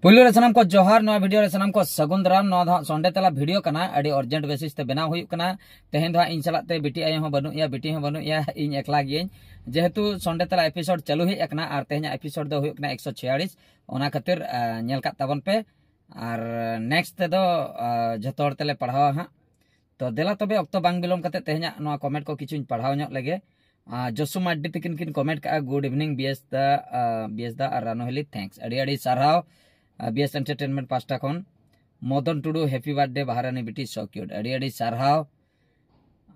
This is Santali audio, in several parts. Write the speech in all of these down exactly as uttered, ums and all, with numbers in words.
ᱯᱩᱭᱞᱩ ᱨᱮ ᱥᱟᱱᱟᱢ ᱠᱚ ᱡᱚᱦᱟᱨ, ᱱᱚᱣᱟ ᱵᱷᱤᱰᱤᱭᱳ ᱨᱮ ᱥᱟᱱᱟᱢ ᱠᱚ ᱥᱟᱹᱜᱩᱱ ᱫᱟᱨᱟᱢ᱾ ᱱᱚᱣᱟ ᱫᱚ ᱦᱟᱸᱜ ᱥᱚᱱᱰᱮ ᱛᱟᱞᱟ ᱵᱷᱤᱰᱤᱭᱳ ᱠᱟᱱᱟ, ᱟᱹᱰᱤ ᱚᱨᱡᱮᱱᱴ ᱵᱮᱥᱤᱥ ᱛᱮ ᱵᱮᱱᱟᱣ ᱦᱩᱭᱩᱜ ᱠᱟᱱᱟ᱾ ᱛᱮᱦᱮᱧ ᱫᱚ ᱦᱟᱸᱜ ᱤᱧ ᱥᱟᱞᱟᱜ ᱛᱮ ᱵᱤᱴᱤ ᱟᱭᱳ ᱦᱚᱸ ᱵᱟᱹᱱᱩᱜ ᱮᱭᱟ, ᱵᱤᱴᱤ ᱦᱚᱸ ᱵᱟᱹᱱᱩᱜ ᱮᱭᱟ, ᱤᱧ ᱮᱠᱞᱟ ᱜᱤᱭᱟᱹᱧ᱾ ᱡᱮᱦᱮᱛᱩ ᱥᱚᱱᱰᱮ ᱛᱟᱞᱟ ᱮᱯᱤᱥᱳᱰ ᱪᱟᱹᱞᱩ ᱦᱮᱡ ᱟᱠᱟᱱᱟ ᱟᱨ ᱛᱮᱦᱮᱧᱟᱜ ᱮᱯᱤᱥᱳᱰ ᱫᱚ ᱦᱩᱭᱩᱜ ᱠᱟᱱᱟ ᱮᱠᱥᱚ ᱪᱷᱤᱭᱟᱲᱤᱥ, ᱚᱱᱟ ᱠᱷᱟᱹᱛᱤᱨ ᱟᱸ, ᱧᱮᱞ ᱠᱟᱜ ᱛᱟᱵᱚᱱ ᱯᱮ᱾ ᱟᱨ ᱱᱮᱠᱥᱴ ᱛᱮᱫᱚ ᱟᱸ, ᱡᱷᱚᱛᱚ ᱦᱚᱲ ᱛᱮᱞᱮ ᱯᱟᱲᱦᱟᱣᱟ ᱦᱟᱸᱜ᱾ ᱛᱚ ᱫᱮᱞᱟ ᱛᱚᱵᱮ, ᱚᱠᱛᱚ ᱵᱟᱝ ᱵᱤᱞᱚᱢ ᱠᱟᱛᱮ ᱛᱮᱦᱮᱧᱟᱜ ᱱᱚᱣᱟ ᱠᱚᱢᱮᱱᱴ ᱠᱚ ᱠᱤᱪᱷᱩᱧ ᱯᱟᱲᱦᱟᱣ ᱧᱚᱜ ᱞᱮᱜᱮ᱾ ᱟᱸ, ᱡᱚᱥᱩ ᱢᱟᱨᱰᱤ ᱛᱤᱠᱤᱱ ᱠᱤᱱ ᱠᱚᱢᱮᱱᱴ ᱠᱟᱜᱼᱟ, "Good evening ᱵᱤᱭᱮᱥ ᱫᱟ, ᱟᱸ, ᱵᱤᱭᱮᱥ ᱫᱟ ᱟᱨ ᱨᱟᱱᱩ ᱦᱤᱞᱤ, thanks, ᱟᱹᱰᱤ ᱟᱹᱰᱤ ᱥᱟᱨᱦᱟᱣ, ᱟᱸ, ᱵᱤᱭᱮᱥ ᱮᱱᱴᱟᱨᱴᱮᱱᱢᱮᱱᱴ ᱯᱟᱥᱴᱟ ᱠᱷᱚᱱ᱾ ᱢᱚᱫᱚᱱ ᱴᱩᱰᱩ, happy birthday ᱵᱟᱦᱟᱨᱟᱱᱤ ᱵᱤᱴᱤ, so cute, ᱟᱹᱰᱤ ᱟᱹᱰᱤ ᱥᱟᱨᱦᱟᱣ᱾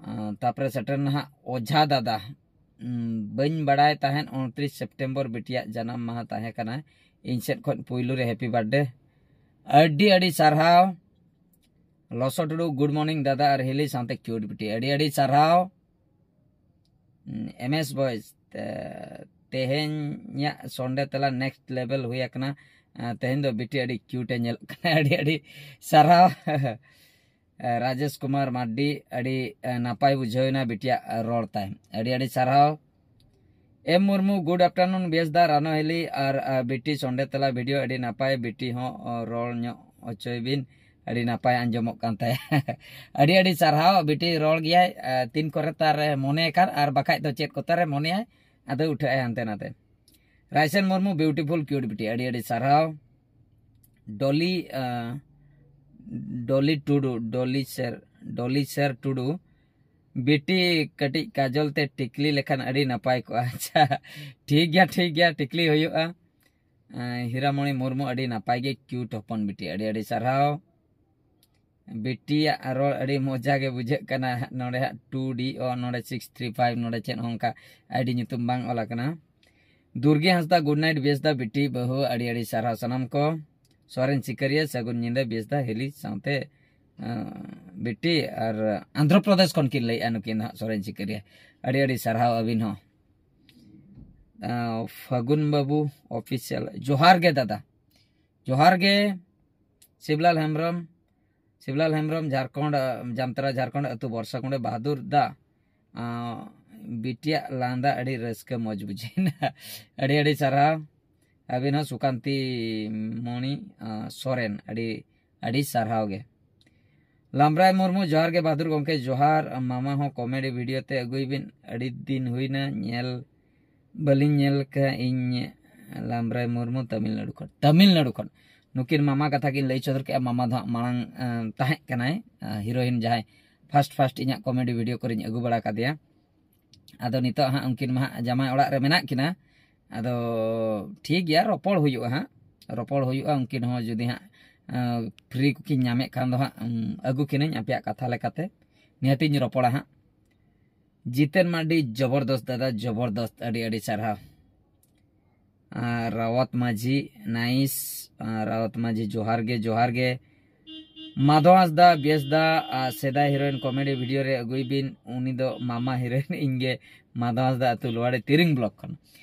ᱟᱸ, ᱛᱟᱯᱚᱨᱮ ᱥᱮᱴᱮᱨ ᱱᱟᱦᱟᱜ ᱚᱡᱷᱟ ᱫᱟᱫᱟ, ᱩᱸ, ᱵᱟᱹᱧ ᱵᱟᱲᱟᱭ ᱛᱟᱦᱮᱸᱫ ᱩᱱᱛᱨᱤᱥ ᱥᱮᱯᱴᱮᱢᱵᱚᱨ ᱵᱤᱴᱤᱭᱟᱜ ᱡᱟᱱᱟᱢ ᱢᱟᱦᱟ ᱛᱟᱦᱮᱸ ᱠᱟᱱᱟ, ᱤᱧ ᱥᱮᱫ ᱠᱷᱚᱱ ᱯᱩᱭᱞᱩ ᱨᱮ happy birthday, ᱟᱹᱰᱤ ᱟᱹᱰᱤ ᱥᱟᱨᱦᱟᱣ᱾ ᱞᱚᱥᱚ ᱴᱩᱰᱩ, good morning ᱫᱟᱫᱟ ᱟᱨ ᱦᱤᱞᱤ ᱥᱟᱶᱛᱮ cute ᱵᱤᱴᱤ, ᱟᱹᱰᱤ ᱟᱹᱰᱤ ᱥᱟᱨᱦᱟᱣ᱾ ᱩᱸ, ᱮᱢ ᱮᱥ ᱵᱚᱭᱮᱥ, ᱛᱮ-, ᱛᱮᱦᱮᱧᱟᱜ ᱥᱚᱱᱰᱮ ᱛᱟᱞᱟ next level ᱦᱩᱭ ᱟᱠᱟᱱᱟ᱾ ᱟᱸ, ᱛᱮᱦᱮᱧ ᱫᱚ ᱵᱤᱴᱤ ᱟᱹᱰᱤ cute ᱮ ᱧᱮᱞᱚᱜ ᱠᱟᱱᱟ᱾ ᱟᱹᱰᱤ ᱟᱹᱰᱤ ᱥᱟᱨᱦᱟᱣ᱾ ᱮ, ᱨᱟᱡᱮᱥ ᱠᱩᱢᱟᱨ ᱢᱟᱨᱰᱤ, ᱟᱹᱰᱤ, ᱮ, ᱱᱟᱯᱟᱭ ᱵᱩᱡᱷᱟᱹᱣ ᱮᱱᱟ ᱵᱤᱴᱤᱭᱟᱜ, ᱮ, ᱨᱚᱲ ᱛᱟᱭ᱾ ᱟᱹᱰᱤ ᱟᱹᱰᱤ ᱥᱟᱨᱦᱟᱣ᱾ ᱮᱢ ᱢᱩᱨᱢᱩ, good afternoon ᱵᱮᱥ ᱫᱟ, ᱨᱟᱱᱚ ᱦᱤᱞᱤ ᱟᱨ, ᱮ, ᱵᱤᱴᱤ ᱥᱚᱱᱰᱮ ᱛᱟᱞᱟ ᱵᱷᱤᱰᱤᱭᱳ ᱟᱹᱰᱤ ᱱᱟᱯᱟᱭ, ᱵᱤᱴᱤ ᱦᱚᱸ, ᱚ, ᱨᱚᱲ ᱧᱚᱜ ᱦᱚᱪᱚᱭ ᱵᱤᱱ, ᱟᱹᱰᱤ ᱱᱟᱯᱟᱭ ᱟᱸᱡᱚᱢᱚᱜ ᱠᱟᱱ ᱛᱟᱭᱟ᱾ ᱟᱹᱰᱤ ᱟᱹᱰᱤ ᱥᱟᱨᱦᱟᱣ, ᱵᱤᱴᱤ ᱨᱚᱲ ᱜᱮᱭᱟᱭ, ᱮ, ᱛᱤᱱ ᱠᱚᱨᱮ ᱛᱟᱨᱮ ᱢᱚᱱᱮ ᱠᱟᱱ ᱟᱨ ᱵᱟᱠᱷᱟᱡ ᱫᱚ ᱪᱮᱫ ᱠᱚᱛᱮ ᱨᱮ ᱢᱚᱱᱮᱭᱟᱭ, ᱟᱫᱚ ᱩᱴᱷᱟᱹᱜ ᱟᱭ ᱦᱟᱱᱛᱮ ᱱᱟᱛᱮ᱾ ᱨᱟᱭᱥᱮᱱ ᱢᱩᱨᱢᱩ, beautiful cute ᱵᱤᱴᱤ, ᱟᱹᱰᱤ ᱟᱹᱰᱤ ᱥᱟᱨᱦᱟᱣ᱾ ᱰᱚᱞᱤ, ᱟᱸ, ᱰᱚᱞᱤ ᱴᱩᱰᱩ, ᱰᱚᱞᱤ ᱥᱮᱨ, ᱰᱚᱞᱤ ᱥᱮᱨ ᱴᱩᱰᱩ, ᱵᱤᱴᱤ ᱠᱟᱹᱴᱤᱡ ᱠᱟᱡᱚᱞ ᱛᱮ ᱴᱤᱠᱞᱤ ᱞᱮᱠᱷᱟᱱ ᱟᱹᱰᱤ ᱱᱟᱯᱟᱭ ᱠᱚᱜᱼᱟ᱾ ᱟᱪᱪᱷᱟ, ᱴᱷᱤᱠ ᱜᱮᱭᱟ, ᱴᱷᱤᱠ ᱜᱮᱭᱟ, ᱴᱤᱠᱞᱤ ᱦᱩᱭᱩᱜᱼᱟ᱾ ᱟᱸ, ᱦᱤᱨᱟᱢᱚᱬᱤ ᱢᱩᱨᱢᱩ, ᱟᱹᱰᱤ ᱱᱟᱯᱟᱭ ᱜᱮ, cute ᱦᱚᱯᱚᱱ ᱵᱤᱴᱤ, ᱟᱹᱰᱤ ᱟᱹᱰᱤ ᱥᱟᱨᱦᱟᱣ᱾ ᱵᱤᱴᱤᱭᱟᱜ ᱨᱚᱲ ᱟᱹᱰᱤ ᱢᱚᱡᱟ ᱜᱮ ᱵᱩᱡᱷᱟᱹᱜ ᱠᱟᱱᱟ᱾ ᱱᱚᱰᱮ ᱦᱟᱸᱜ two D O, ᱱᱚᱰᱮ six three five, ᱱᱚᱰᱮ ᱪᱮᱫ ᱦᱚᱸ ᱚᱱᱠᱟ ID ᱧᱩᱛᱩᱢ ᱵᱟᱝ ᱚᱞ ᱟᱠᱟᱱᱟ᱾ ᱫᱩᱨᱜᱮ ᱦᱟᱸᱥᱫᱟ, good night ᱵᱮᱥ ᱫᱟ ᱵᱤᱴᱤ ᱵᱟᱹᱦᱩ, ᱟᱹᱰᱤ ᱟᱹᱰᱤ ᱥᱟᱨᱦᱟᱣ ᱥᱟᱱᱟᱢ ᱠᱚ᱾ ᱥᱚᱨᱮᱱ ᱥᱤᱠᱟᱹᱨᱤᱭᱟᱹ, ᱥᱟᱹᱜᱩᱱ ᱧᱤᱫᱟᱹ ᱵᱮᱥ ᱫᱟ ᱦᱤᱞᱤ ᱥᱟᱶᱛᱮ, ᱟᱸ, ᱵᱤᱴᱤ ᱟᱨ ᱟᱱᱫᱷᱨᱚ ᱯᱨᱚᱫᱮᱥ ᱠᱷᱚᱱ ᱠᱤᱱ ᱞᱟᱹᱭᱮᱫᱼᱟ ᱱᱩᱠᱤᱱ ᱫᱚ ᱦᱟᱸᱜ, ᱥᱚᱨᱮᱱ ᱥᱤᱠᱟᱹᱨᱤᱭᱟᱹ᱾ ᱟᱹᱰᱤ ᱟᱹᱰᱤ ᱥᱟᱨᱦᱟᱣ ᱟᱹᱵᱤᱱ ᱦᱚᱸ᱾ ᱟᱸ, ᱯᱷᱟᱹᱜᱩᱱ ᱵᱟᱹᱵᱩ ᱚᱯᱷᱤᱥᱤᱭᱟᱞ, ᱡᱚᱦᱟᱨ ᱜᱮ ᱫᱟᱫᱟ, ᱡᱚᱦᱟᱨ ᱜᱮ᱾ ᱥᱤᱵᱞᱟᱞ ᱦᱮᱢᱵᱨᱚᱢ, ᱥᱤᱵᱞᱟᱞ ᱦᱮᱢᱵᱨᱚᱢ, ᱡᱷᱟᱲᱠᱷᱚᱸᱰ, ᱟᱸ, ᱡᱟᱢᱛᱟᱨᱟ ᱡᱷᱟᱲᱠᱷᱚᱸᱰ, ᱟᱹᱛᱩ ᱵᱚᱨᱥᱟ ᱠᱩᱸᱰᱮ, ᱵᱟᱦᱟᱫᱩᱨ ᱫᱟ, ᱟᱸ, ᱵᱤᱴᱤᱭᱟᱜ ᱞᱟᱸᱫᱟ ᱟᱹᱰᱤ ᱨᱟᱹᱥᱠᱟᱹ ᱢᱚᱡᱽ ᱵᱩᱡᱷᱟᱹᱣᱮᱱᱟ᱾ ᱟᱹᱰᱤ ᱟᱹᱰᱤ ᱥᱟᱨᱦᱟᱣ᱾ ᱟᱹᱵᱤᱱ ᱦᱚᱸ ᱥᱩᱠᱟᱱᱛᱤ ᱢᱚᱬᱤ ᱥᱚᱨᱮᱱ, ᱟᱹᱰᱤ ᱟᱹᱰᱤ ᱥᱟᱨᱦᱟᱣ ᱜᱮ᱾ ᱞᱟᱢᱵᱽᱨᱟᱭ ᱢᱩᱨᱢᱩ, ᱡᱚᱦᱟᱨ ᱜᱮ ᱵᱟᱦᱟᱫᱩᱨ ᱜᱚᱢᱠᱮ, ᱡᱚᱦᱟᱨ᱾ ᱢᱟᱢᱟ ᱦᱚᱸ ᱠᱚᱢᱮᱰᱤ ᱵᱷᱤᱰᱤᱭᱳ ᱛᱮ ᱟᱹᱜᱩᱭ ᱵᱤᱱ, ᱟᱹᱰᱤ ᱫᱤᱱ ᱦᱩᱭᱱᱟ ᱧᱮᱞ, ᱵᱟᱹᱞᱤᱧ ᱧᱮᱞ ᱠᱟᱜᱼᱟ ᱤᱧ᱾ ᱞᱟᱢᱵᱽᱨᱟᱭ ᱢᱩᱨᱢᱩ, ᱛᱟᱢᱤᱞᱱᱟᱲᱩ ᱠᱷᱚᱱ, ᱛᱟᱢᱤᱞᱱᱟᱲᱩ ᱠᱷᱚᱱ᱾ ᱱᱩᱠᱤᱱ ᱢᱟᱢᱟ ᱠᱟᱛᱷᱟ ᱠᱤᱱ ᱞᱟᱹᱭ ᱥᱚᱫᱚᱨ ᱠᱮᱜᱼᱟ᱾ ᱢᱟᱢᱟ ᱫᱚ ᱦᱟᱸᱜ ᱢᱟᱲᱟᱝ ᱛᱟᱦᱮᱸ ᱠᱟᱱᱟᱭ ᱦᱤᱨᱳᱭᱤᱱ, ᱡᱟᱦᱟᱸᱭ ᱯᱷᱟᱥᱴ ᱯᱷᱟᱥᱴ ᱤᱧᱟᱹᱜ ᱠᱚᱢᱮᱰᱤ ᱵᱷᱤᱰᱤᱭᱳ ᱠᱚᱨᱮᱧ ᱟᱹᱜᱩ ᱵᱟᱲᱟ ᱠᱟᱫᱮᱭᱟ᱾ ᱟᱫᱚ ᱱᱤᱛᱚᱜ ᱦᱟᱸᱜ ᱩᱱᱠᱤᱱ ᱢᱟ ᱦᱟᱸᱜ ᱡᱟᱢᱟᱭ ᱚᱲᱟᱜ ᱨᱮ ᱢᱮᱱᱟᱜ ᱠᱤᱱᱟ᱾ ᱟᱫᱚ ᱴᱷᱤᱠ ᱜᱮᱭᱟ, ᱨᱚᱯᱚᱲ ᱦᱩᱭᱩᱜᱼᱟ ᱦᱟᱸᱜ, ᱨᱚᱯᱚᱲ ᱦᱩᱭᱩᱜᱼᱟ᱾ ᱩᱱᱠᱤᱱ ᱦᱚᱸ ᱡᱩᱫᱤ ᱦᱟᱸᱜ ᱯᱷᱨᱤ ᱠᱚᱠᱤᱱ ᱧᱟᱢᱮᱫ ᱠᱷᱟᱱ ᱫᱚ ᱦᱟᱸᱜ ᱟᱹᱜᱩ ᱠᱤᱱᱟᱹᱧ, ᱟᱯᱮᱭᱟᱜ ᱠᱟᱛᱷᱟ ᱞᱮᱠᱟᱛᱮ ᱱᱤᱦᱟᱹᱛᱤᱧ ᱨᱚᱯᱚᱲᱟ ᱦᱟᱸᱜ᱾ ᱡᱤᱛᱮᱱ ᱢᱟᱨᱰᱤ, ᱡᱚᱵᱚᱨᱫᱚᱥᱛ ᱫᱟᱫᱟ, ᱡᱚᱵᱚᱨᱫᱚᱥᱛ, ᱟᱹᱰᱤ ᱟᱹᱰᱤ ᱥᱟᱨᱦᱟᱣ᱾ ᱟᱨ ᱨᱟᱣᱟᱛ ᱢᱟᱹᱡᱷᱤ, ᱱᱟᱭᱤᱥ᱾ ᱟᱨ ᱨᱟᱣᱟᱛ ᱢᱟᱹᱡᱷᱤ, ᱡᱚᱦᱟᱨ ᱜᱮ, ᱡᱚᱦᱟᱨ ᱜᱮ᱾ ᱢᱟᱫᱷᱚ ᱦᱟᱸᱥᱫᱟ, ᱵᱮᱥ ᱫᱟ, ᱟᱨ ᱥᱮᱫᱟᱭ ᱦᱤᱨᱳᱭᱤᱱ ᱠᱚᱢᱮᱰᱤ ᱵᱷᱤᱰᱤᱭᱳ ᱨᱮ ᱟᱹᱜᱩᱭ ᱵᱤᱱ, ᱩᱱᱤ ᱫᱚ ᱢᱟᱢᱟ ᱦᱤᱨᱳᱭᱤᱱ ᱤᱧ ᱜᱮ᱾ ᱢᱟᱫᱷᱚ ᱦᱟᱸᱥᱫᱟ, ᱟᱹᱛᱩ ᱞᱳᱣᱟᱲᱤ, ᱛᱤᱨᱤᱝ ᱵᱞᱚᱠ ᱠᱷᱚᱱ,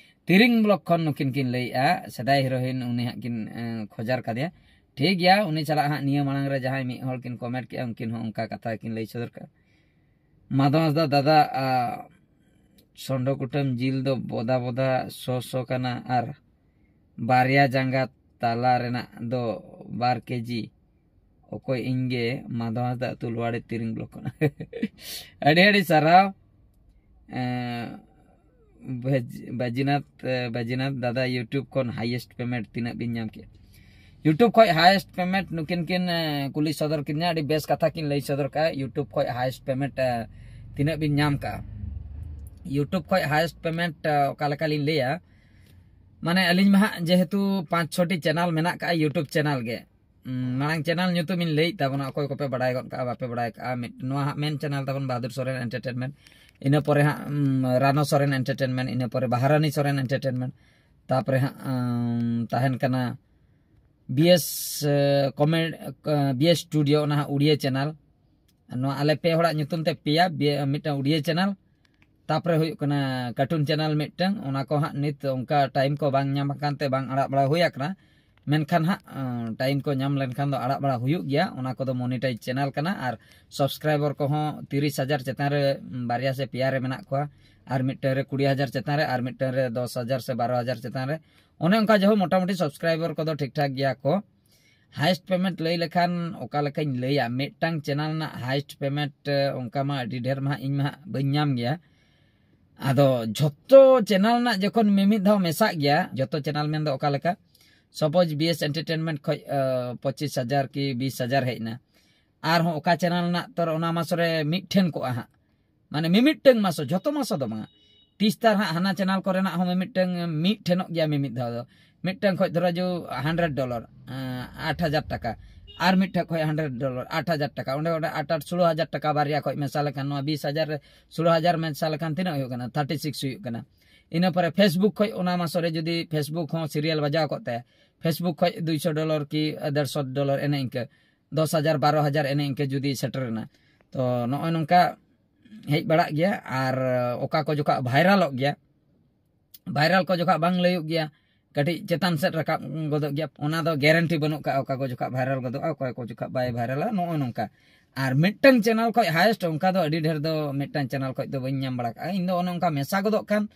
ᱛᱤᱨᱤᱝ ᱵᱞᱚᱠ ᱠᱷᱚᱱ ᱱᱩᱠᱤᱱ ᱠᱤᱱ ᱞᱟᱹᱭᱮᱜᱼᱟ, ᱥᱮᱫᱟᱭ ᱦᱤᱨᱳᱭᱤᱱ ᱩᱱᱤ ᱦᱟᱸᱜ ᱠᱤᱱ ᱠᱷᱚᱡᱟᱨ ᱠᱟᱫᱮᱭᱟ᱾ ᱴᱷᱤᱠ ᱜᱮᱭᱟ, ᱩᱱᱤ ᱥᱟᱞᱟᱜ ᱦᱟᱸᱜ ᱱᱤᱭᱟᱹ ᱢᱟᱲᱟᱝ ᱨᱮ ᱡᱟᱦᱟᱸᱭ ᱢᱤᱫ ᱦᱚᱲ ᱠᱤᱱ ᱠᱚᱢᱮᱱᱴ ᱠᱮᱜᱼᱟ, ᱩᱱᱠᱤᱱ ᱦᱚᱸ ᱚᱱᱠᱟ ᱠᱟᱛᱷᱟ ᱠᱤᱱ ᱞᱟᱹᱭ ᱥᱚᱫᱚᱨ ᱠᱟᱜᱼᱟ᱾ ᱢᱟᱫᱷᱚ ᱦᱟᱸᱥᱫᱟ, ᱫᱟᱫᱟ, ᱥᱚᱸᱰᱚ ᱠᱩᱴᱟᱹᱢ ᱡᱤᱞ ᱫᱚ ᱵᱚᱫᱟ ᱵᱚᱫᱟ ᱥᱚ ᱥᱚ ᱠᱟᱱᱟ ᱟᱨ ᱵᱟᱨᱭᱟ ᱡᱟᱸᱜᱟ ᱛᱟᱞᱟ ᱨᱮᱱᱟᱜ ᱫᱚ ᱵᱟᱨ ᱠᱮᱡᱤ᱾ ᱚᱠᱚᱭ? ᱤᱧ ᱜᱮ, ᱢᱟᱫᱷᱚ ᱦᱟᱸᱥᱫᱟ, ᱟᱹᱛᱩ ᱞᱳᱣᱟᱲᱤ, ᱛᱤᱨᱤᱝ ᱵᱞᱚᱠ ᱠᱷᱚᱱ᱾ ᱟᱹᱰᱤ ᱟᱹᱰᱤ ᱥᱟᱨᱦᱟᱣ᱾ ᱵᱟᱡᱤᱱᱟᱛᱷ, ᱵᱟᱡᱤᱱᱟᱛᱷ ᱫᱟᱫᱟ, YouTube ᱠᱷᱚᱱ highest payment ᱛᱤᱱᱟᱹᱜ ᱵᱤᱱ ᱧᱟᱢ ᱠᱮᱜᱼᱟ? YouTube ᱠᱷᱚᱱ highest payment ᱱᱩᱠᱤᱱ ᱠᱤᱱ ᱠᱩᱞᱤ ᱥᱚᱫᱚᱨ ᱠᱤᱧᱟ, ᱟᱹᱰᱤ ᱵᱮᱥ ᱠᱟᱛᱷᱟ ᱠᱤᱱ ᱞᱟᱹᱭ ᱥᱚᱫᱚᱨ ᱠᱟᱜᱼᱟ᱾ YouTube ᱠᱷᱚᱱ highest payment ᱛᱤᱱᱟᱹᱜ ᱵᱤᱱ ᱧᱟᱢ ᱠᱟᱜᱼᱟ? YouTube ᱠᱷᱚᱱ highest payment ᱚᱠᱟ ᱞᱮᱠᱟ ᱞᱤᱧ ᱞᱟᱹᱭᱟ, ᱢᱟᱱᱮ ᱟᱹᱞᱤᱧ ᱢᱟ ᱦᱟᱸᱜ ᱡᱮᱦᱮᱛᱩ ᱯᱟᱸᱪ ᱪᱷᱚᱴᱤ ᱪᱮᱱᱮᱞ ᱢᱮᱱᱟᱜ ᱠᱟᱜᱼᱟ YouTube ᱪᱮᱱᱮᱞ ᱜᱮ᱾ ᱢᱟᱲᱟᱝ ᱪᱮᱱᱮᱞ ᱧᱩᱛᱩᱢ ᱤᱧ ᱞᱟᱹᱭᱮᱫ ᱛᱟᱵᱚᱱᱟ, ᱚᱠᱚᱭ ᱠᱚᱯᱮ ᱵᱟᱲᱟᱭ ᱜᱚᱫ ᱠᱟᱜᱼᱟ, ᱵᱟᱯᱮ ᱵᱟᱲᱟᱭ ᱠᱟᱜᱼᱟ᱾ ᱢᱤᱫ, ᱱᱚᱣᱟ ᱦᱟᱸᱜ ᱢᱮᱱ ᱪᱮᱱᱮᱞ ᱛᱟᱵᱚᱱ ᱵᱟᱦᱟᱫᱩᱨ ᱥᱚᱨᱮᱱ ᱮᱱᱴᱟᱨᱴᱮᱱᱢᱮᱱᱴ, ᱤᱱᱟᱹ ᱯᱚᱨᱮ ᱦᱟᱸᱜ ᱨᱟᱱᱚ ᱥᱚᱨᱮᱱ ᱮᱱᱴᱟᱨᱴᱮᱱᱢᱮᱱᱴ, ᱤᱱᱟᱹ ᱯᱚᱨᱮ ᱵᱟᱦᱟᱨᱟᱱᱤ ᱥᱚᱨᱮᱱ ᱮᱱᱴᱟᱨᱴᱮᱱᱢᱮᱱᱴ, ᱛᱟᱯᱚᱨᱮ ᱦᱟᱸᱜ ᱛᱟᱦᱮᱱ ᱠᱟᱱᱟ ᱵᱤ ᱮᱥ ᱠᱚᱢᱮ ᱵᱤ ᱮᱥ ᱥᱴᱩᱰᱤᱭᱳ, ᱚᱱᱟ ᱦᱟᱸᱜ ᱩᱲᱤᱭᱟ ᱪᱮᱱᱮᱞ᱾ ᱱᱚᱣᱟ ᱟᱞᱮ ᱯᱮ ᱦᱚᱲᱟᱜ ᱧᱩᱛᱩᱢ ᱛᱮ ᱯᱮᱭᱟ, ᱢᱤᱫᱴᱟᱝ ᱩᱲᱤᱭᱟ ᱪᱮᱱᱮᱞ᱾ ᱛᱟᱯᱚᱨᱮ ᱦᱩᱭᱩᱜ ᱠᱟᱱᱟ ᱠᱟᱨᱴᱩᱱ ᱪᱮᱱᱮᱞ ᱢᱤᱫᱴᱟᱝ, ᱚᱱᱟ ᱠᱚ ᱦᱟᱸᱜ ᱱᱤᱛ ᱚᱱᱠᱟ ᱴᱟᱭᱤᱢ ᱠᱚ ᱵᱟᱝ ᱧᱟᱢ ᱟᱠᱟᱱ ᱛᱮ ᱵᱟᱝ ᱟᱲᱟᱜ ᱵᱟᱲᱟ ᱦᱩᱭ ᱟᱠᱟᱱᱟ᱾ ᱢᱮᱱᱠᱷᱟᱱ ᱦᱟᱸᱜ ᱴᱟᱭᱤᱢ ᱠᱚ ᱧᱟᱢ ᱞᱮᱱᱠᱷᱟᱱ ᱫᱚ ᱟᱲᱟᱜ ᱵᱟᱲᱟ ᱦᱩᱭᱩᱜ ᱜᱮᱭᱟ᱾ ᱚᱱᱟ ᱠᱚᱫᱚ ᱢᱚᱱᱤᱴᱟᱭᱤᱡᱽ ᱪᱮᱱᱮᱞ ᱠᱟᱱᱟ᱾ ᱟᱨ ᱥᱟᱵᱥᱠᱨᱟᱭᱵᱟᱨ ᱠᱚᱦᱚᱸ ᱛᱤᱨᱤᱥ ᱦᱟᱡᱟᱨ ᱪᱮᱛᱟᱱ ᱨᱮ ᱵᱟᱨᱭᱟ ᱥᱮ ᱯᱮᱭᱟ ᱨᱮ ᱢᱮᱱᱟᱜ ᱠᱚᱣᱟ, ᱟᱨ ᱢᱤᱫᱴᱟᱝ ᱨᱮ ᱠᱩᱲᱤ ᱦᱟᱡᱟᱨ ᱪᱮᱛᱟᱱ ᱨᱮ, ᱟᱨ ᱢᱤᱫᱴᱟᱝ ᱨᱮ ᱫᱚᱥ ᱦᱟᱡᱟᱨ ᱥᱮ ᱵᱟᱨᱚ ᱦᱟᱡᱟᱨ ᱪᱮᱛᱟᱱ ᱨᱮ᱾ ᱚᱱᱮ ᱚᱱᱠᱟ ᱡᱟᱦᱳ ᱢᱚᱴᱟᱢᱩᱴᱤ ᱥᱟᱵᱥᱠᱨᱟᱭᱵᱟᱨ ᱠᱚᱫᱚ ᱴᱷᱤᱠ ᱴᱷᱟᱠ ᱜᱮᱭᱟ ᱠᱚ᱾ ᱦᱟᱭᱮᱥᱴ ᱯᱮᱢᱮᱱᱴ ᱞᱟᱹᱭ ᱞᱮᱠᱷᱟᱱ ᱚᱠᱟ ᱞᱮᱠᱟᱧ ᱞᱟᱹᱭᱟ, ᱢᱤᱫᱴᱟᱝ ᱪᱮᱱᱮᱞ ᱨᱮᱱᱟᱜ ᱦᱟᱭᱮᱥᱴ ᱯᱮᱢᱮᱱᱴ ᱚᱱᱠᱟ ᱢᱟ ᱟᱹᱰᱤ ᱰᱷᱮᱨ ᱢᱟ ᱦᱟᱸᱜ ᱤᱧ ᱢᱟ ᱦᱟᱸᱜ ᱵᱟᱹᱧ ᱧᱟᱢ ᱜᱮᱭᱟ᱾ ᱟᱫᱚ ᱡᱷᱚᱛᱚ ᱪᱮᱱᱮᱞ ᱨᱮᱱᱟᱜ ᱡᱚᱠᱷᱚᱱ ᱢᱤᱢᱤᱫ ᱫᱷᱟᱣ ᱢᱮᱥᱟᱜ ᱜᱮᱭᱟ, ᱡᱷᱚᱛᱚ ᱪᱮᱱᱮᱞ ᱢᱮᱱᱫᱚ ᱚᱠᱟ ᱞᱮᱠᱟ, ᱥᱟᱯᱳᱡᱽ ᱵᱤ ᱮᱥ ᱮᱱᱴᱟᱨᱴᱮᱱᱢᱮᱱᱴ ᱠᱷᱚᱡ ᱯᱚᱸᱪᱤᱥ ᱦᱟᱡᱟᱨ ᱠᱤ ᱵᱤᱥ ᱦᱟᱡᱟᱨ ᱦᱮᱡ ᱮᱱᱟ, ᱟᱨᱦᱚᱸ ᱚᱠᱟ ᱪᱮᱱᱮᱞ ᱨᱮᱱᱟᱜ ᱛᱚ ᱚᱱᱟ ᱢᱟᱥ ᱨᱮ ᱢᱤᱫᱴᱷᱮᱱ ᱠᱚᱜᱼᱟ ᱦᱟᱸᱜ, ᱢᱟᱱᱮ ᱢᱤᱢᱤᱫᱴᱟᱝ ᱢᱟᱥᱚ, ᱡᱷᱚᱛᱚ ᱢᱟᱥᱚ ᱫᱚ ᱵᱟᱝᱟ, ᱛᱤᱥ ᱛᱟᱨ ᱦᱟᱸᱜ ᱦᱟᱱᱟ ᱪᱮᱱᱮᱞ ᱠᱚᱨᱮᱱᱟᱜ ᱦᱚᱸ ᱢᱤᱢᱤᱫᱴᱟᱝ ᱢᱤᱫ ᱴᱷᱮᱱᱚᱜ ᱜᱮᱭᱟ᱾ ᱢᱤᱢᱤᱫ ᱫᱷᱟᱣ ᱫᱚ ᱢᱤᱫᱴᱟᱝ ᱠᱷᱚᱡ ᱫᱷᱚᱨᱚ ᱡᱩ ᱦᱟᱱᱰᱨᱮᱰ ᱰᱚᱞᱟᱨ, ᱟᱴ ᱦᱟᱡᱟᱨ ᱴᱟᱠᱟ, ᱟᱨ ᱢᱤᱫᱴᱷᱮᱱ ᱠᱷᱚᱡ ᱦᱟᱱᱰᱨᱮᱰ ᱰᱚᱞᱟᱨ, ᱟᱴ ᱦᱟᱡᱟᱨ ᱴᱟᱠᱟ, ᱚᱸᱰᱮ ᱚᱸᱰᱮ ᱟᱴ ᱟᱴ ᱥᱳᱞᱳ ᱦᱟᱡᱟᱨ ᱴᱟᱠᱟ ᱵᱟᱨᱭᱟ ᱠᱷᱚᱡ ᱢᱮᱥᱟ ᱞᱮᱠᱷᱟᱱ, ᱱᱚᱣᱟ ᱵᱤᱥ ᱦᱟᱡᱟᱨ ᱨᱮ ᱥᱳᱞᱳ ᱦᱟᱡᱟᱨ ᱢᱮᱥᱟ ᱞᱮᱠᱷᱟᱱ ᱛᱤᱱᱟᱹᱜ ᱦᱩᱭᱩᱜ ᱠᱟᱱᱟ? ᱛᱷᱟᱨᱴᱤ ᱥᱤᱠᱥ ᱦᱩᱭᱩᱜ ᱠᱟᱱᱟ᱾ ᱤᱱᱟᱹ ᱯᱚᱨᱮ ᱯᱷᱮᱥᱵᱩᱠ ᱠᱷᱚᱡ ᱚᱱᱟ ᱢᱟᱥᱚ ᱨᱮ ᱡᱩᱫᱤ ᱯᱷᱮᱥᱵᱩᱠ ᱦᱚᱸ ᱥᱤᱨᱤᱭᱟᱞ ᱵᱟᱡᱟᱣ ᱠᱚᱜ ᱛᱟᱭᱟ, ᱯᱷᱮᱥᱵᱩᱠ ᱠᱷᱚᱡ ᱫᱩᱭᱥᱚ ᱰᱚᱞᱟᱨ ᱠᱤ ᱰᱮᱲᱥᱚ ᱰᱚᱞᱟᱨ ᱮᱱᱮ ᱤᱱᱠᱟᱹ, ᱫᱚᱥ ᱦᱟᱡᱟᱨ ᱵᱟᱨᱚ ᱦᱟᱡᱟᱨ ᱮᱱᱮ ᱤᱱᱠᱟᱹ ᱡᱩᱫᱤ ᱥᱮᱴᱮᱨ ᱮᱱᱟ, ᱛᱚ ᱱᱚᱜᱼᱚᱭ ᱱᱚᱝᱠᱟ ᱦᱮᱡ ᱵᱟᱲᱟᱜ ᱜᱮᱭᱟ᱾ ᱟᱨ ᱚᱠᱟ ᱠᱚ ᱡᱚᱠᱷᱟᱜ ᱵᱷᱟᱭᱨᱟᱞᱚᱜ ᱜᱮᱭᱟ, ᱵᱷᱟᱭᱨᱟᱞ ᱠᱚ ᱡᱚᱠᱷᱟᱜ ᱵᱟᱝ ᱞᱟᱹᱭᱚᱜ ᱜᱮᱭᱟ, ᱠᱟᱹᱴᱤᱡ ᱪᱮᱛᱟᱱ ᱥᱮᱫ ᱨᱟᱠᱟᱵ ᱜᱚᱫᱚᱜ ᱜᱮᱭᱟ, ᱚᱱᱟ ᱫᱚ ᱜᱮᱨᱮᱱᱴᱤ ᱵᱟᱹᱱᱩᱜ ᱠᱟᱜᱼᱟ, ᱚᱠᱟ ᱠᱚ ᱡᱚᱠᱷᱟᱜ ᱵᱷᱟᱭᱨᱟᱞ ᱜᱚᱫᱚᱜᱼᱟ, ᱚᱠᱟ ᱠᱚ ᱡᱚᱠᱷᱟᱜ ᱵᱟᱭ ᱵᱷᱟᱭᱨᱟᱞᱟ, ᱱᱚᱜᱼᱚᱭ ᱱᱚᱝᱠᱟ᱾ ᱟᱨ ᱢᱤᱫᱴᱟᱝ ᱪᱮᱱᱮᱞ ᱠᱷᱚᱡ ᱦᱟᱭᱮᱥᱴ ᱚᱱᱠᱟ ᱫᱚ ᱟᱹᱰᱤ ᱰᱷᱮᱨ ᱫᱚ ᱢᱤᱫᱴᱟᱝ ᱪᱮᱱᱮᱞ ᱠᱷᱚᱡ ᱫᱚ ᱵᱟᱹᱧ ᱧᱟᱢ ᱵᱟᱲᱟ ᱠᱟᱜᱼᱟ᱾ ᱤᱧ ᱫᱚ ᱚᱱᱮ ᱚᱱᱠᱟ ᱢᱮᱥᱟ ᱜᱚᱫᱚᱜ ᱠᱷᱟᱱ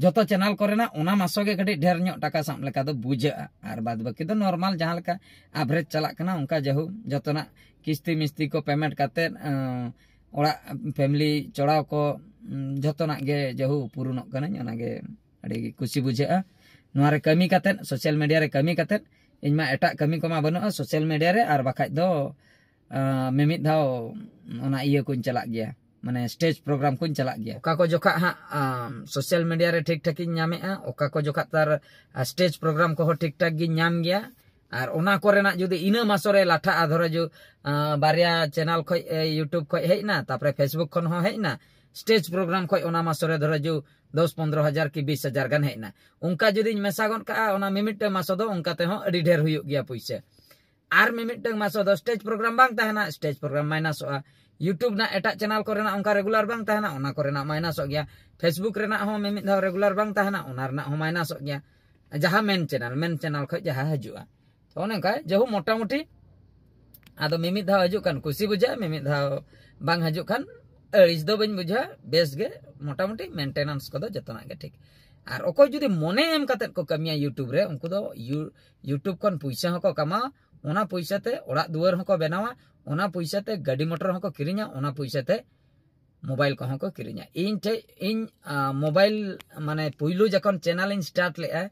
ᱡᱚᱛᱚ ᱪᱮᱱᱮᱞ ᱠᱚᱨᱮᱱᱟᱜ ᱚᱱᱟ ᱢᱟᱥᱚ ᱜᱮ ᱠᱟᱹᱴᱤᱡ ᱰᱷᱮᱨ ᱧᱚᱜ ᱴᱟᱠᱟ ᱥᱟᱵ ᱞᱮᱠᱟ ᱫᱚ ᱵᱩᱡᱷᱟᱹᱜᱼᱟ, ᱟᱨ ᱵᱟᱫ ᱵᱟᱹᱠᱤ ᱫᱚ ᱱᱚᱨᱢᱟᱞ ᱡᱟᱦᱟᱸ ᱞᱮᱠᱟ ᱟᱵᱷᱨᱮᱡᱽ ᱪᱟᱞᱟᱜ ᱠᱟᱱᱟ ᱚᱱᱠᱟ ᱡᱟᱦᱳ ᱡᱚᱛᱚᱱᱟᱜ ᱠᱤᱥᱛᱤ ᱢᱤᱥᱛᱤ ᱠᱚ ᱯᱮᱢᱮᱱᱴ ᱠᱟᱛᱮᱫ, ᱟᱸ, ᱚᱲᱟᱜ ᱯᱷᱮᱢᱞᱤ ᱪᱚᱲᱟᱣ ᱠᱚ, ᱩᱸ, ᱡᱚᱛᱚᱱᱟᱜ ᱜᱮ ᱡᱟᱦᱳ ᱯᱩᱨᱩᱱᱚᱜ ᱠᱟᱹᱱᱟᱹᱧ, ᱚᱱᱟᱜᱮ ᱟᱹᱰᱤ ᱠᱩᱥᱤ ᱵᱩᱡᱷᱟᱹᱜᱼᱟ᱾ ᱱᱚᱣᱟ ᱨᱮ ᱠᱟᱹᱢᱤ ᱠᱟᱛᱮᱫ, ᱥᱳᱥᱟᱞ ᱢᱤᱰᱤᱭᱟ ᱨᱮ ᱠᱟᱹᱢᱤ ᱠᱟᱛᱮᱫ, ᱤᱧ ᱢᱟ ᱮᱴᱟᱜ ᱠᱟᱹᱢᱤ ᱠᱚᱢᱟ ᱵᱟᱹᱱᱩᱜᱼᱟ ᱥᱳᱥᱟᱞ ᱢᱤᱰᱤᱭᱟ ᱨᱮ, ᱟᱨ ᱵᱟᱠᱷᱟᱡ ᱫᱚ ᱟᱸ, ᱢᱤᱢᱤᱫ ᱫᱷᱟᱣ ᱚᱱᱟ ᱤᱭᱟᱹ ᱠᱚᱧ ᱪᱟᱞᱟᱜ ᱜᱮᱭᱟ, ᱢᱟᱱᱮ ᱥᱴᱮᱡᱽ ᱯᱨᱳᱜᱨᱟᱢ ᱠᱚᱧ ᱪᱟᱞᱟᱜ ᱜᱮᱭᱟ᱾ ᱚᱠᱟ ᱠᱚ ᱡᱚᱠᱷᱟᱜ ᱦᱟᱸᱜ ᱥᱳᱥᱟᱞ ᱢᱤᱰᱤᱭᱟ ᱨᱮ ᱴᱷᱤᱠ ᱴᱷᱟᱠ ᱤᱧ ᱧᱟᱢᱮᱜᱼᱟ, ᱚᱠᱟ ᱠᱚ ᱡᱚᱠᱷᱟᱜ ᱛᱟᱨ ᱥᱴᱮᱡᱽ ᱯᱨᱳᱜᱨᱟᱢ ᱠᱚᱦᱚᱸ ᱴᱷᱤᱠ ᱴᱷᱟᱠ ᱜᱤᱧ ᱧᱟᱢ ᱜᱮᱭᱟ᱾ ᱟᱨ ᱚᱱᱟ ᱠᱚᱨᱮᱱᱟᱜ ᱡᱩᱫᱤ ᱤᱱᱟᱹ ᱢᱟᱥᱚ ᱨᱮ ᱞᱟᱴᱷᱟᱜᱼᱟ, ᱫᱷᱚᱨᱚ ᱡᱩ, ᱟᱸ, ᱵᱟᱨᱭᱟ ᱪᱮᱱᱮᱞ ᱠᱷᱚᱡ, ᱮ, YouTube ᱠᱷᱚᱡ ᱦᱮᱡ ᱮᱱᱟ, ᱛᱟᱨᱯᱚᱨᱮ ᱯᱷᱮᱥᱵᱩᱠ ᱠᱷᱚᱱ ᱦᱚᱸ ᱦᱮᱡ ᱮᱱᱟ, ᱥᱴᱮᱡᱽ ᱯᱨᱳᱜᱨᱟᱢ ᱠᱷᱚᱡ ᱚᱱᱟ ᱢᱟᱥᱚ ᱨᱮ ᱫᱷᱚᱨᱚ ᱡᱩ ᱫᱚᱥ ᱯᱚᱱᱫᱽᱨᱚ ᱦᱟᱡᱟᱨ ᱠᱤ ᱵᱤᱥ ᱦᱟᱡᱟᱨ ᱜᱟᱱ ᱦᱮᱡ ᱮᱱᱟ᱾ ᱚᱱᱠᱟ ᱡᱩᱫᱤᱧ ᱢᱮᱥᱟ ᱜᱚᱫ ᱠᱟᱜᱼᱟ, ᱚᱱᱟ ᱢᱤᱢᱤᱫᱴᱟᱝ ᱢᱟᱥᱚ ᱫᱚ ᱚᱱᱠᱟ ᱛᱮᱦᱚᱸ ᱟᱹᱰᱤ ᱰᱷᱮᱨ ᱦᱩᱭᱩᱜ ᱜᱮᱭᱟ ᱯᱩᱭᱥᱟᱹ᱾ ᱟᱨ ᱢᱤᱢᱤᱫᱴᱟᱝ ᱢᱟᱥᱚ ᱫᱚ ᱥᱴᱮᱡᱽ ᱯᱨᱳᱜᱨᱟᱢ ᱵᱟᱝ ᱛᱟᱦᱮᱱᱟ, ᱥᱴᱮᱡᱽ ᱯᱨᱳᱜᱨᱟᱢ ᱢᱟᱭᱱᱟᱥᱚᱜᱼᱟ᱾ YouTube ᱨᱮᱱᱟᱜ ᱮᱴᱟᱜ ᱪᱮᱱᱮᱞ ᱠᱚᱨᱮᱱᱟᱜ ᱚᱱᱠᱟ ᱨᱮᱜᱩᱞᱟᱨ ᱵᱟᱝ ᱛᱟᱦᱮᱱᱟ, ᱚᱱᱟ ᱠᱚᱨᱮᱱᱟᱜ ᱢᱟᱭᱱᱟᱥᱚᱜ ᱜᱮᱭᱟ᱾ ᱯᱷᱮᱥᱵᱩᱠ ᱨᱮᱱᱟᱜ ᱦᱚᱸ ᱢᱤᱢᱤᱫ ᱫᱷᱟᱣ ᱨᱮᱜᱩᱞᱟᱨ ᱵᱟᱝ ᱛᱟᱦᱮᱱᱟ, ᱚᱱᱟ ᱨᱮᱱᱟᱜ ᱦᱚᱸ ᱢᱟᱭᱱᱟᱥᱚᱜ ᱜᱮᱭᱟ᱾ ᱡᱟᱦᱟᱸ ᱢᱮᱱ ᱪᱮᱱᱮᱞ ᱢᱮᱱ ᱪᱮᱱᱮᱞ ᱠᱷᱚᱱ ᱡᱟᱦᱟᱸ ᱦᱤᱡᱩᱜᱼᱟ᱾ ᱛᱚ ᱚᱱᱮ ᱚᱱᱠᱟ ᱡᱟᱦᱳ ᱢᱚᱴᱟᱢᱩᱴᱤ ᱟᱫᱚ ᱢᱤᱢᱤᱫ ᱫᱷᱟᱣ ᱦᱤᱡᱩᱜ ᱠᱷᱟᱱ ᱠᱩᱥᱤ ᱵᱩᱡᱷᱟᱹᱜᱼᱟ, ᱢᱤᱢᱤᱫ ᱫᱷᱟᱣ ᱵᱟᱝ ᱦᱤᱡᱩᱜ ᱠᱷᱟᱱ ᱟᱹᱲᱤᱥ ᱫᱚ ᱵᱟᱹᱧ ᱵᱩᱡᱷᱟᱹᱣᱟ, ᱵᱮᱥ ᱜᱮ᱾ ᱢᱚᱴᱟᱢᱩᱴᱤ ᱢᱮᱱᱴᱮᱱᱮᱱᱥ ᱠᱚᱫᱚ ᱡᱚᱛᱚᱱᱟᱜ ᱜᱮ ᱴᱷᱤᱠ᱾ ᱟᱨ ᱚᱠᱚᱭ ᱡᱩᱫᱤ ᱢᱚᱱᱮ ᱮᱢ ᱠᱟᱛᱮᱫ ᱠᱚ ᱠᱟᱹᱢᱤᱭᱟ YouTube ᱨᱮ, ᱩᱱᱠᱩ ᱫᱚ ᱤᱭᱩ- YouTube ᱠᱷᱚᱱ ᱯᱩᱭᱥᱟᱹ ᱦᱚᱸᱠᱚ ᱠᱟᱢᱟᱣᱟ, ᱚᱱᱟ ᱯᱩᱭᱥᱟᱹ ᱛᱮ ᱚᱲᱟᱜ ᱫᱩᱣᱟᱹᱨ ᱦᱚᱸᱠᱚ ᱵᱮᱱᱟᱣᱟ, ᱚᱱᱟ ᱯᱩᱭᱥᱟᱹ ᱛᱮ ᱜᱟᱹᱰᱤ ᱢᱚᱴᱚᱨ ᱦᱚᱸᱠᱚ ᱠᱤᱨᱤᱧᱟ, ᱚᱱᱟ ᱯᱩᱭᱥᱟᱹ ᱛᱮ ᱢᱳᱵᱟᱭᱤᱞ ᱠᱚᱦᱚᱸ ᱠᱚ ᱠᱤᱨᱤᱧᱟ᱾ ᱤᱧ ᱴᱷᱮᱡ ᱤᱧ ᱢᱳᱵᱟᱭᱤᱞ ᱢᱟᱱᱮ ᱯᱩᱭᱞᱩ ᱡᱚᱠᱷᱚᱱ ᱪᱮᱱᱮᱞ ᱤᱧ ᱥᱴᱟᱨᱴ ᱞᱮᱫᱼᱟ,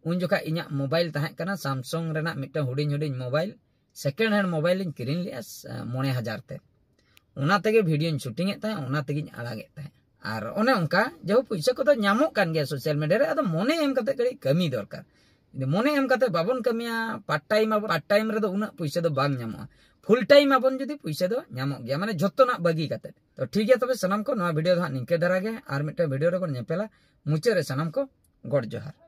ᱩᱱ ᱡᱚᱠᱷᱟᱡ ᱤᱧᱟᱹᱜ ᱢᱳᱵᱟᱭᱤᱞ ᱛᱟᱦᱮᱸ ᱠᱟᱱᱟ ᱥᱟᱢᱥᱩᱝ ᱨᱮᱱᱟᱜ ᱢᱤᱫᱴᱟᱝ ᱦᱩᱰᱤᱧ ᱦᱩᱰᱤᱧ ᱢᱳᱵᱟᱭᱤᱞ, ᱥᱮᱠᱮᱱᱰ ᱦᱮᱱᱰ ᱢᱳᱵᱟᱭᱤᱞ ᱤᱧ ᱠᱤᱨᱤᱧ ᱞᱮᱫᱼᱟ ᱢᱚᱬᱮ ᱦᱟᱡᱟᱨ ᱛᱮ᱾ ᱚᱱᱟ ᱛᱮᱜᱮ ᱵᱷᱤᱰᱤᱭᱳᱧ ᱥᱩᱴᱤᱝ ᱮᱫ ᱛᱟᱦᱮᱸᱫ, ᱚᱱᱟ ᱛᱮᱜᱮᱧ ᱟᱲᱟᱜᱮᱫ ᱛᱟᱦᱮᱸᱫ᱾ ᱟᱨ ᱚᱱᱮ ᱚᱱᱠᱟ ᱡᱟᱦᱳ ᱯᱩᱭᱥᱟᱹ ᱠᱚᱫᱚ ᱧᱟᱢᱚᱜ ᱠᱟᱱ ᱜᱮᱭᱟ ᱥᱳᱥᱟᱞ ᱢᱤᱰᱤᱭᱟ ᱨᱮ, ᱟᱫᱚ ᱢᱚᱱᱮ ᱮᱢ ᱠᱟᱛᱮ ᱠᱟᱹᱴᱤᱡ ᱠᱟᱹᱢᱤ ᱫᱚᱨᱠᱟᱨ᱾ ᱡᱩᱫᱤ ᱢᱚᱱᱮ ᱮᱢ ᱠᱟᱛᱮ ᱵᱟᱵᱚᱱ ᱠᱟᱹᱢᱤᱭᱟ, ᱯᱟᱨᱴ ᱴᱟᱭᱤᱢ ᱟᱵᱚᱱ, ᱯᱟᱨᱴ ᱴᱟᱭᱤᱢ ᱨᱮᱫᱚ ᱩᱱᱟᱹᱜ ᱯᱩᱭᱥᱟᱹ ᱫᱚ ᱵᱟᱝ ᱧᱟᱢᱚᱜᱼᱟ᱾ ᱯᱷᱩᱞ ᱴᱟᱭᱤᱢ ᱟᱵᱚᱱ ᱡᱩᱫᱤ, ᱯᱩᱭᱥᱟᱹ ᱫᱚ ᱧᱟᱢᱚᱜ ᱜᱮᱭᱟ, ᱢᱟᱱᱮ ᱡᱷᱚᱛᱚᱱᱟᱜ ᱵᱟᱹᱜᱤ ᱠᱟᱛᱮ᱾ ᱛᱚ ᱴᱷᱤᱠ ᱜᱮᱭᱟ, ᱛᱚᱵᱮ ᱥᱟᱱᱟᱢ ᱠᱚ ᱱᱚᱣᱟ ᱵᱷᱤᱰᱤᱭᱳ ᱫᱚ ᱦᱟᱸᱜ ᱱᱤᱝᱠᱟᱹ ᱫᱷᱟᱨᱟ ᱜᱮ, ᱟᱨ ᱢᱤᱫᱴᱟᱝ ᱵᱷᱤᱰᱤᱭᱳ ᱨᱮᱵᱚᱱ ᱧᱮᱯᱮᱞᱟ᱾ ᱢᱩᱪᱟᱹᱫ ᱨᱮ ᱥᱟᱱᱟᱢ ᱠᱚ ᱜᱚᱰ ᱡᱚᱦᱟᱨ᱾